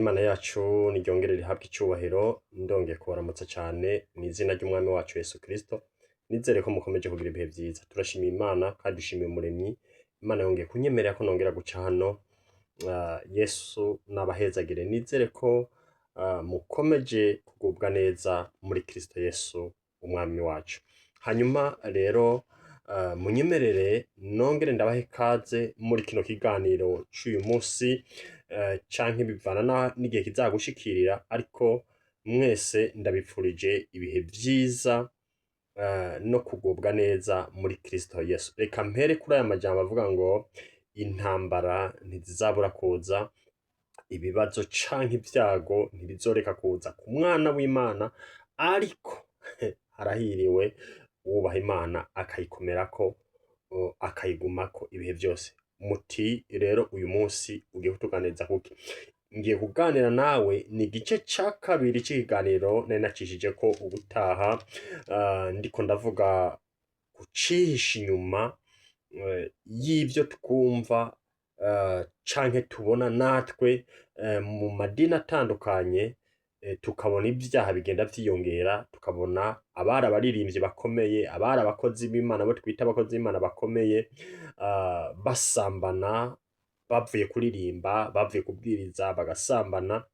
Imana yacu niryongere rihabwe icubahiro. Ndongeye kubaramutsa cane mw'izina ry'umwami wacu Yesu Kristo. Nizere ko mukomeje kugira ibihe vyiza. Turashimiye Imana kandi dushimiye Umuremyi. Imana yongeye kunyemerera ko nongera guca hano. Yesu nabahezagire. Nizere ko mukomeje kugubwa neza muri Kristo Yesu umwami wacu. Hanyuma rero munyemerere nongere ndabahe ikaze muri kino kiganiro c'uyu munsi, canke bivana n'igihe kizagushikirira, ariko mwese ndabipfurije ibihe vyiza no kugubwa neza muri Kristo Yesu. Reka mpere kuri aya majambo avuga ngo intambara ntizizabura kuza, ibibazo canke ivyago ntibizoreka kuza ku mwana w'Imana, ariko harahiriwe uwubaha Imana akayikomerako, akayigumako ibihe vyose. Muti rero uyu munsi ugiye kutuganiriza kuki? Ngiye kuganira nawe ni igice ca kabiri c'ikiganiro nari nacishijeko ubutaha, ndiko ndavuga kucihisha inyuma y'ivyo twumva canke tubona natwe mu madini atandukanye, tukabona ivyaha bigenda vyiyongera, tukabona abari abaririmbyi bakomeye, abari abakozi b'Imana, abo twita abakozi b'Imana bakomeye, basambana bavuye kuririmba, bavuye kubwiriza bagasambana.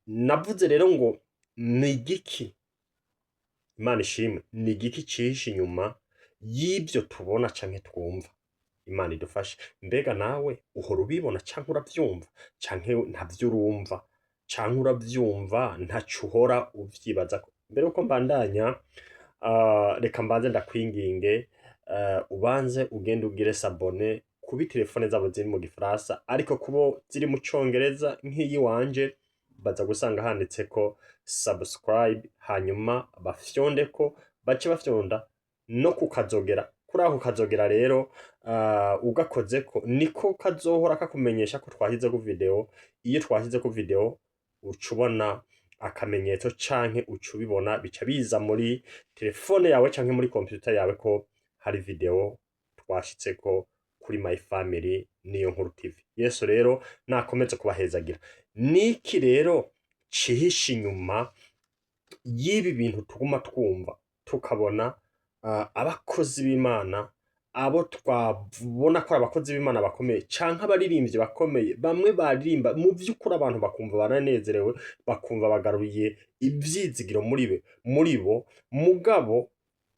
Navuze rero ngo ni igiki? Imana ishimwe. Ni igiki cihishe inyuma y'ivyo tubona canke twumva? Imana idufashe. Mbega nawe uhora ubibona canke uravyumva, canke ntavyo urumva, canke uravyumva ntaco uhora uvyibazako? Mbere yuko mbandanya, reka mbanze ndakwinginge, ubanze ugende ugire s'abonner kubi telefone zabo ziri mu gifaransa, ariko kubo ziri mu congereza nk'iyi wanje baza gusanga handitseko subscribe, hanyuma bafyondeko, bace bafyonda no kukazogera. Kuri ako kazogera rero, ugakozeko niko kazohora kakumenyesha ko twashyizeko video. Iyo twashyizeko video uca ubona akamenyetso canke uca ubibona, bica biza muri telefone yawe canke muri computer yawe ko hari video twashitseko kuri My Family Niyo Nkuru TV. Yesu rero nakomeze kubahezagira. Niki rero cihishe inyuma y'ibi bintu tuguma twumva, tukabona abakozi b'Imana, abo twabona ko ari abakozi b'Imana bakomeye canke abaririmbyi bakomeye, bamwe baririmba mu vy'ukuri abantu bakumva baranezerewe, bakumva bagaruye ivyizigiro muri bo, mugabo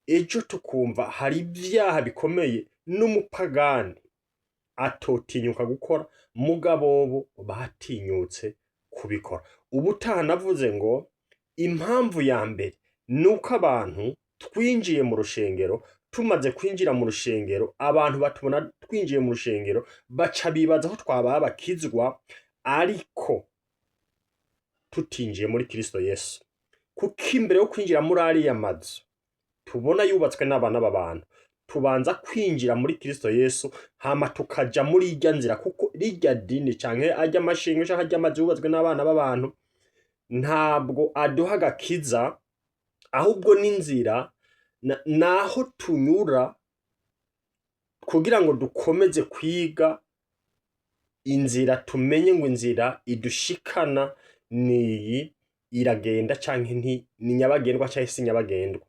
ejo tukumva hari ivyaha bikomeye n'umupagani atotinyuka gukora, mugabo bo batinyutse kubikora? Ubutaha navuze ngo impamvu ya mbere ni uko abantu twinjiye mu rushengero. Tumaze kwinjira mu rushengero, abantu batubona twinjiye mu rushengero baca bibaza ko twabaye abakizwa, ariko tutinjiye muri Kristo Yesu. Kuko imbere yo kwinjira muri ariya mazu tubona yubatswe n'abana b'abantu, tubanza kwinjira muri Kristo Yesu, hama tukaja muri irya nzira, kuko rirya dini canke arya mashinga canke arya mazu yubatswe n'abana b'abantu ntabwo aduha agakiza, ahubwo n'inzira naho tunyura kugira ngo dukomeze kwiga inzira, tumenye ngo inzira idushikana niyi, iragenda canke nti ni nyabagendwa canke si nyabagendwa.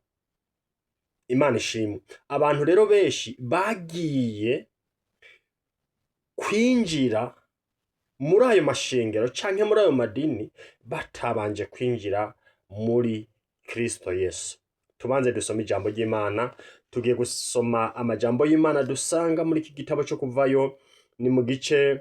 Imana ishimwe. Abantu rero benshi bagiye kwinjira muri ayo mashengero canke muri ayo madini batabanje kwinjira muri Kristo Yesu. Tubanze dusome ijambo ry'Imana. Tugiye gusoma amajambo y'Imana dusanga muri iki gitabo cyo Kuvayo, ni mu gice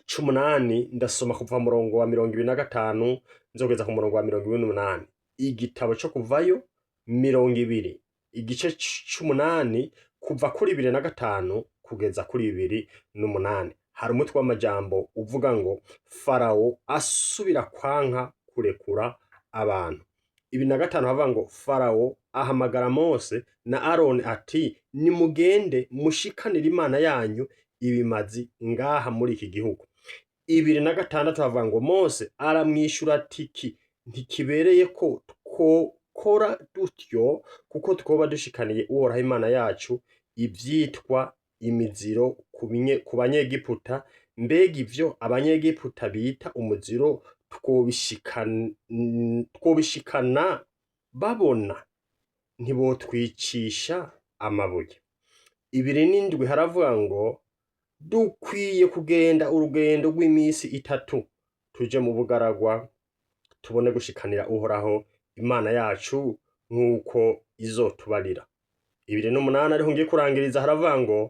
c'umunani. Ndasoma kuva murongo wa 25 nzogeza ku murongo wa 28. Igitabo cyo Kuvayo 20, igice c'umunani, kuva kuri 25 kugeza kuri 28. Hari umutwe w'amajambo uvuga ngo Farawo asubira kwanka kurekura abantu. 25 havuga ngo Farawo ahamagara Mose na Aroni ati: "Nimugende mushikanire Imana yanyu ibimazi ngaha muri iki gihugu." 26 havuga ngo Mose aramwishyura ati: "Ki ntikibereye ko twokora dutyo, kuko twoba dushikaniye Uhoraho Imana yacu ivyitwa imiziro ku Banyegiputa." Mbega ivyo Abanyegiputa bita umuziro twobishikana babona, ntibotwicisha amabuye? 27 haravuga ngo dukwiye kugenda urugendo rw'imisi 3 tuje mu bugaragwa, tubone gushikanira Uhoraho Imana yacu nk'uko izotubarira. 28, ariho ngiye kurangiriza, haravuga ngo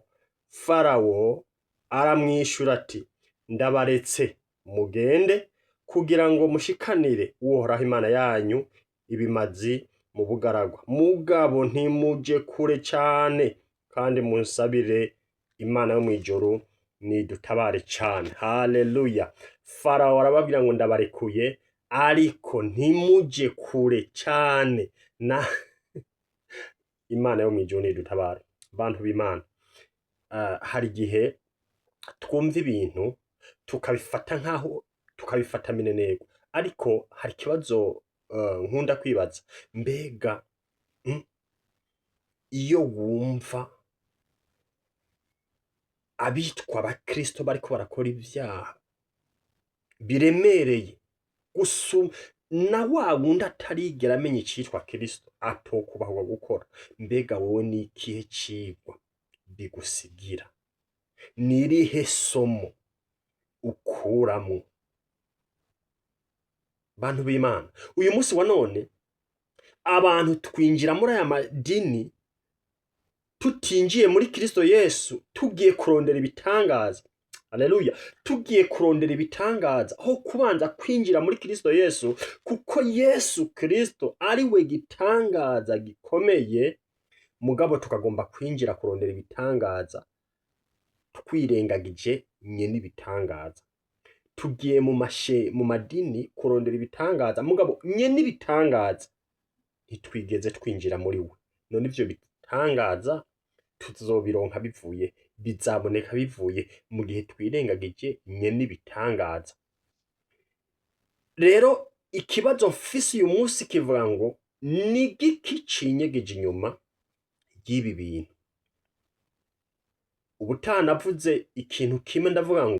Farawo aramwishura ati: ndabaretse mugende kugira ngo mushikanire Uhoraho Imana yanyu ibimazi mu bugaragwa, mugabo ntimuje kure cane, kandi munsabire Imana yo mw'ijuru nidutabare cane. Haleluya! Farawo arababwira ngo ndabarekuye, ariko ntimuje kure cane, na Imana yo mw'ijuru nidutabare. Bantu b'Imana, hari igihe twumva ibintu tukabifata nkaho tukabifata minenegwa, ariko hari ikibazo nkunda kwibaza: mbega iyo wumva abitwa abakristo bariko barakora ivyaha biremereye gusumba na wa wundi atarigera amenya icitwa Kristo atokubahwa gukora, mbega wowe ni ikihe cigwa bigusigira? Ni irihe somo ukuramwo? Bantu b'Imana, uyu munsi wa none abantu twinjira muri aya madini tutinjiye muri Kristo Yesu, tugiye kurondera ibitangaza. Haleluya! Tugiye kurondera ibitangaza aho kubanza kwinjira muri Kristo Yesu, kuko Yesu Kristo ari we gitangaza gikomeye. Mugabo tukagomba kwinjira kurondera ibitangaza twirengagije nyene ibitangaza. Tugiye mu madini kurondera ibitangaza, mugabo nyene ibitangaza ntitwigeze twinjira muri we. None ivyo bitangaza tuzobironka bivuye, bizaboneka bivuye mu gihe twirengagije nyene ibitangaza? Rero ikibazo mfise uyu munsi kivuga ngo ni giki cinyegeje inyuma y'ibi bintu? Ubutaha navuze ikintu kimwe, ndavuga ngo